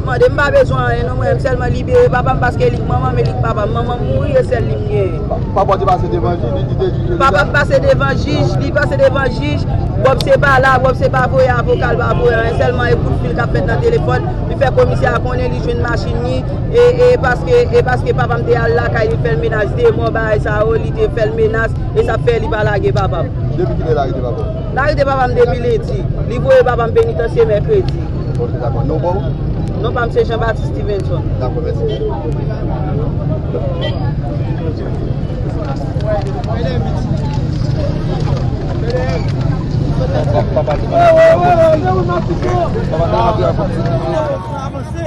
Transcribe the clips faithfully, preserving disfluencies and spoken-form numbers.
Mande, m pa bezwen anyen non, mwen, m sèlman libere papa m paske li k manman m e li k papa m. Manman m mouri, e sèl li m genyen. Papa w te pase devan jij, li, li te jije li. Papa m pase devan jij, li pase devan jij. Bob se pa la, Bob se pa voye avoka, l pa voye anyen, sèlman e kout fil k ap fèt nan telefòn. Li fè komisè a konnen li jwenn machin li, e, e paske, e paske papa m te al lakay li, fè l menas de mò, bagay sa yo, li te fè l menas, e sa fè li pa lage papa m. Depi kilè l arete papa w? L arete papa m depi lendi. Li voye papa m penitansye mèkredi. Ok, dakò. Non pa w? Non pa m se Jean Baptiste Stevenson. Dakò, mèsi.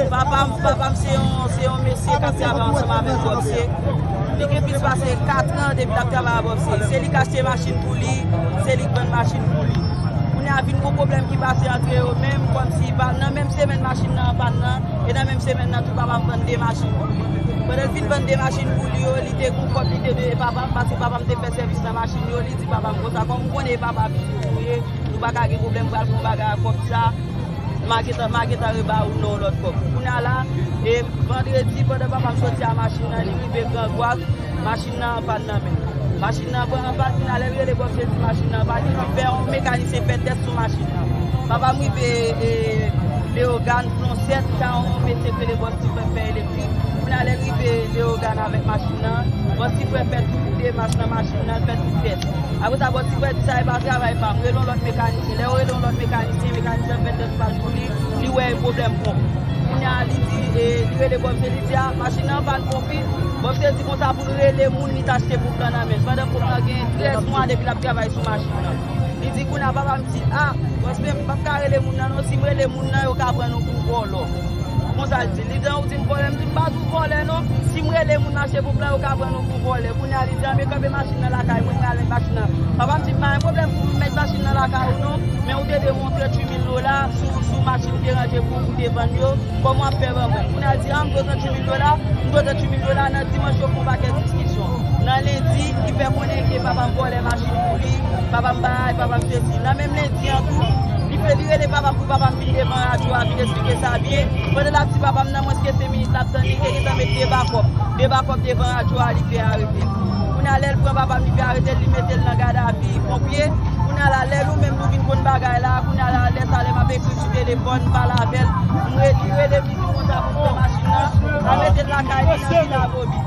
Papa m, papa m se yon, se yon mesye k ap travay ansanm avèk Bob. Se, li gen plis pase kat an depi l ap travay ak Bob. Se, se li k achte machin pou li, se li k vann machin pou li. Kounye a vin gon pwoblèm ki pase antre yo menm, kòmsi pa, nan menm semèn machin nan an pàn nan, e nan menm semèn nan tou papa m vann de machin pou li. Pandan l fin vann de machin pou li yo, li te gon kòb li te dwe papa m, paske papa m te fè sèvis nan machin yo, li di papa m konsa, kòm ou konnen e papa vini ou ye, nou pa ka gen pwoblèm, pral fè yon bagay ak kòb sa, m a gentan, m a gentan reba ou nan yon lòt kòb. Kounye a la, e vandredi, pandan papa m soti a machin nan, li rive Gran Gwav, machin nan an pàn nan menm. Machin nan an pàn, kounye a lè l rele Bob, se di machin nan an pàn, li fè yon mekanisyen fè tès sou machin nan. Papa m rive, e, Leyogàn, Flon sèt, ka yon mesye k rele Bob Sifrè fè elektrik. Kounye a lè l rive Leyogàn avèk machin nan, Bob Sifrè fè tout demach nan machin nan, l fè tout tès. Apre sa, Bob Sifrè di sa e pa travay pa m, rele yon lòt mekanisyen. Lè yo rele yon lòt mekanisyen, mekanisyen an fè tès pa l pou li, li wè e pwoblèm ponp. Kounye a, li di, e, li rele Bob Sifrè, li di, a, machin nan an pàn ponp wi. Bob Sifrè di konsa pou l rele moun li t achte ponp lan nan men l. Pandan ponp lan gen trèz mwa depi l ap travay sou machin nan. Li di kounye a papa m di, a, paske m p ap ka rele moun nan non, si m rele moun nan, yo ka pran nou pou vòlò. Konsa l di. Li di, ou di m vòlè, m di m pa di w vòlè non. Si m rele moun m achte ponp lan, yo ka pran nou pou vòlè. Kounye a, li di, anben kanpe machin nan lakay mwen, m al met machin nan. Papa m di m pa gen pwoblèm pou m met machin nan lakay ou non, men ou te dwe montre tranntuit mil dola sou, sou machin ou te ranje pou ou te vann yo. Kòman w ap fè ban mwen? Kounye a l di, a, m dwe tranntuit mil dola, m dwe tranntuit mil dola. Nan dimanch, yo fè yon pakèt diskisyon. Nan lendi, li fè konnen ke papa m vòlè machin pou li, papa m bagay, papa m sesi. Nan menm lendi an tou, li fè, li rele papa m pou papa m vin devan radyo a, vin eksplike sa byen. Pandan l ap di papa m nan mwens ke senk minit l ap tann, li te gentan met de bakòp. De bakòp devan radyo a, li fè arete l. Kounye a, lè l pran papa m, li fè arete l, li mete l nan gadavi ponpye. Kounye a la, lè nou menm nou vin konn bagay la, kounye a la, lè sa lè m ap ekri sou telefòn, m pale avè l, m re-, li rele m, li di konsa pou m pran machin nan, al mete l lakay li nan Vila Bobit.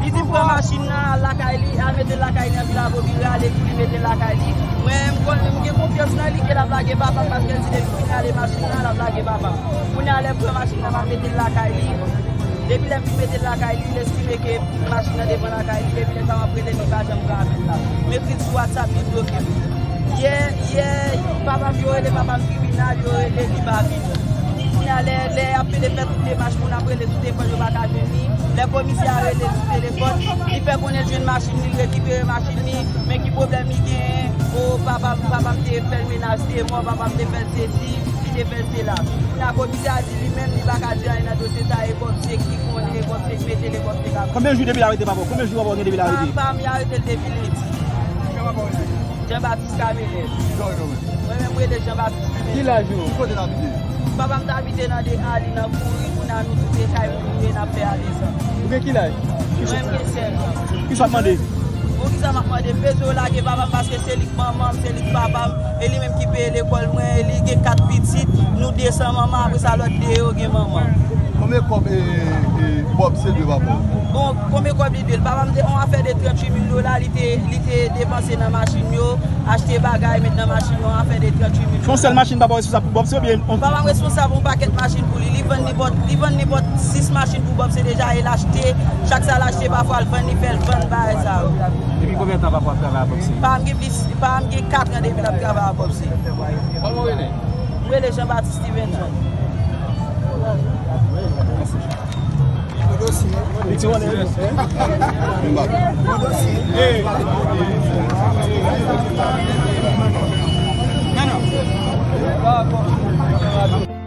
Li di m pran machin nan, al lakay li, al mete l lakay li nan Vila Bobit, rale kou li mete l lakay li. Mwen, m konn, m gen konfyans nan li ke l ap lage papa m, paske l di depi m fin rale machin nan, l ap lage papa m. Kounye a, lè m pran machin nan, m al mete l lakay li. Depi lè m fin mete l lakay li, l estime ke machin nan devan lakay li. Depi lè sa m ap rele l, li pa janm pran apèl la. M ekri l sou WhatsApp, li bloke m. Yè, yè, papa m, yo rele papa m tribinal, yo rele, li pa vini. Kounye a, lè, lè y ap pede fè tout demach pou n ap rele sou telefòn, yo pa ka jwenn li. Lè komisè a rele l sou telefòn, li fè konnen l jwenn machin li, l rekipere machin li. Men ki pwoblèm li genyen? O, papa, papa m te fè l menas de mò, papa m te fè l sesi, li te fè l sela. Kounye a, komisè a di li menm, li pa ka di anyen nan dosye sa, e Bob se ki konnen, e Bob se ki mete l, e Bob se ka. Konbyen jou depi l arete papa w? Konbyen jou papa w gen depi l arete? Papa m, y arete l depi lendi. Jean Baptiste Camélève. Ki jan w rele w menm? Mwen menm, m rele Jean Baptiste Camélève. Ki laj ou? Ki kote n abite? Papa m t abite nan de ali nan kouri, kounye a nou tout se kay moun nou ye, n ap fè ale san. Ou gen ki laj? Mwen, m gen sèz an. Kisa w ap mande? Bon, kisa m ap mande? M bezwen yo lage papa m paske se li k manman m, se li k papa m. E li menm ki peye lekòl mwen, e li gen kat pitit, nou de san manman, apre sa lòt de yo gen manman. Konbyen kòb, e, e, Bob se dwe papa w? Bon, konbyen kòb li dwe l? Papa m te, yon afè de tranntuit mil dola, li te, li te depanse nan machin yo, achte bagay, met nan machin yo, yon afè de tranntuit mil dola. Se yon sèl machin papa w responsab pou Bob se oubyen yon... Papa m responsab yon pakèt machin pou li. Li vann nenpòt, li vann nenpòt sis machin pou Bob se deja, e l achte, chak sa l achte, pafwa l vann, li fè l vann, bagay sa yo. Depi konbyen tan papa w ap travay ak Bob se? Papa m gen plis, papa m gen kat an depi l ap travay ak Bob se. Kòman w rele? M rele Jean Baptiste Stevenson. Li ti wòl, hein? Bon dosye. Non, non.